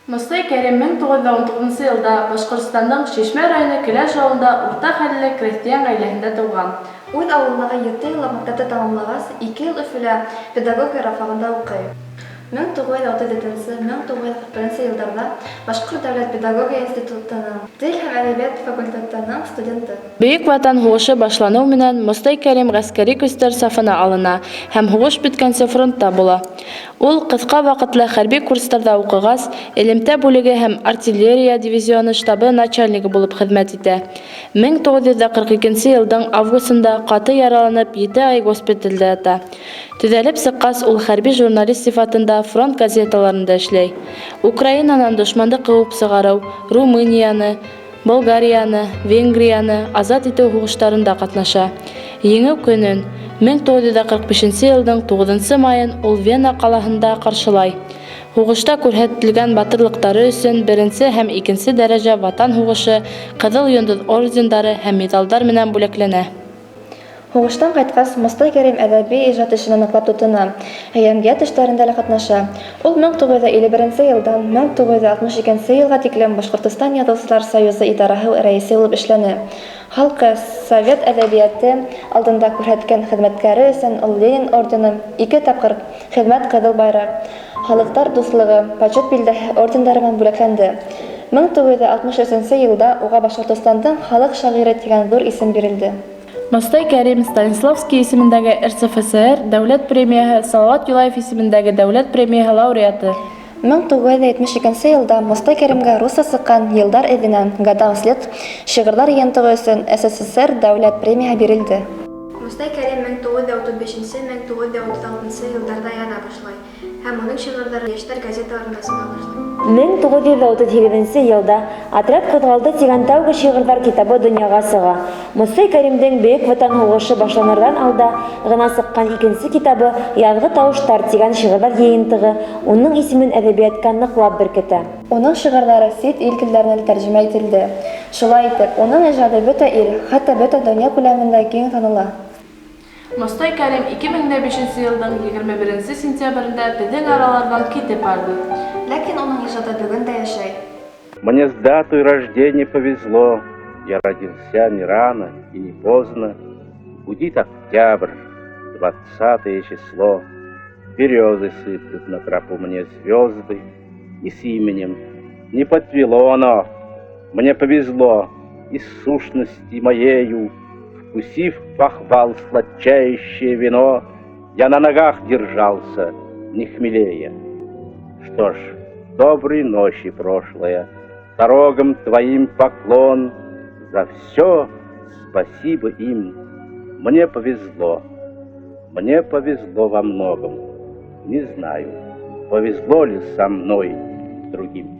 Мостай Кәрим 1919 йылда Башҡортостандың Шишмә районы Келәш ауылында урта хәлле крәҫтиән ғаиләһендә тыуған. Үҙ ауылындағы ете йыллыҡ мәктәпте тамамлағас, ике йыл Өфөлә педагогия рабфагында уҡый. 1937-1941 йылдарҙа Башҡорт дәүләт педагогия институтының тел һәм әҙәбиәт факультетының студенты. Бөйөк Ватан һуғышы башланыу менән Мостай Кәрим ғәскәри көстәр сафына алына һәм һуғыш бөткәнсе фронтта була. Ул, ҡыҫҡа ваҡытлы хәрби курстарҙа уҡығас, элемтә бүлеге һәм артиллерия дивизионы штабы начальнигы булып хеҙмәт итә. 1942 йылдың августында ҡаты яраланып, ете ай госпиталдә ята. Төҙәлеп сыҡҡас, ул хәрби журналист сифатында фронт газеталарында эшләй. Украинанан дошманды ҡыуып сығарыу, Румынияны, Болгарияны, Венгрияны азат итеү һуғыштарында ҡатнаша. Еңеү көнөн, 1945 йылдың 9 майын ул Вена ҡалаһында ҡаршылай. Һуғышта күрһәтелгән батырлыҡтары өсөн беренсе һәм икенсе дәрәжә Ватан һуғышы, Ҡыҙыл Йондоҙ ордендары һәм миҙалдар менән бүләкләнә. Һуғыштан ҡайтҡас, Мостай Кәрим әҙәби ижад эшенә ныҡлап тотона, йәмғиәт эштәрендә лә ҡатнаша. Ул 1951 йылдан 1962 йылға тиклем Башҡортостан Яҙыусылар союзы идараһы рәйесе булып эшләне. Халҡы, совет әҙәбиәте алдында күрһәткән хеҙмәттәре өсөн ул Ленин ордены, ике тапҡыр Хеҙмәт Ҡыҙыл Байраҡ, Халыҡтар дуҫлығы, Почет билдәһе ордендары менән бүләкләнде. 1963 йылда уға Башҡортостандың халыҡ шағиры тигән ҙур исем бирелде. Мостай Кәрим Станиславский исемендәге РСФСР Дәүләт премияһы, Салауат Юлаев исемендәге Дәүләт премияһы лауреаты. 1972 йылда Мостай Кәримгә русса сыҡҡан Йылдар эҙенән Годам вслед шиғырҙар йыйынтығы өсөн СССР Дәүләт премияһы бирелде. Мостай Кәрим 1935-1936 йылдарҙа яҙа башлай һәм уның шиғырҙары йәштәр газеталарында сыға башлай. 1938 йылда Отряд ҡуҙғалды тигән тәүге шиғырҙар китабы донъяға сыға. Мостай Кәримдең Бөйөк Ватан һуғышы башланырҙан алда ғына сыҡҡан икенсе китабы Яҙғы тауыштар тигән шиғырҙар йыйынтығы уның исемен әҙәбиәткә ныҡлап беркетә. Уның шиғырҙары сит ил телдәренә лә тәржемә ителде. Шулай итеп, уның ижады бөтә ил, хатта бөтә донъя күләмендә киң таныла. Мостай Кәрим 2005 йылдың 21 сентябрендә беҙҙең араларҙан китеп барҙы. Ләкин уның ижады бөгөн дә йәшәй. Мне с датой рождения повезло, я родился не рано и не поздно. Гудит октябрь, 20-е число, березы сыплют на тропу мне звезды, и с именем не подвело оно, мне повезло, и с сущности моею, вкусив похвал сладчайшее вино, я на ногах держался, не хмелея. Что ж, доброй ночи, прошлое, дорогам твоим поклон, за все спасибо им. Мне повезло во многом. Не знаю, повезло ли со мной другим.